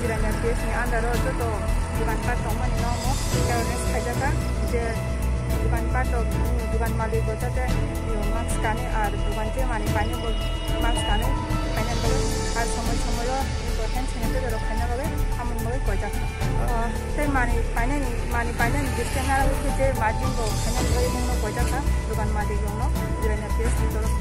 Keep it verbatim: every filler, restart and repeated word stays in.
Jirania P S ni under o joto dukan pat tongmani no omo awareness khaijak kha je dukan pat rok, dukan malik bo jate mask kani ar dukan je mani paine bo mask kani paine bo ar somoi somoi o hand sanitizer rok khaina bagwi amoni bagwi koijak kha. Tei mani paine ni mani paine ni distance nara wi je margin bo khaina bagwi mungno koijak kha dukan malik rok no Jirania P S ni torof.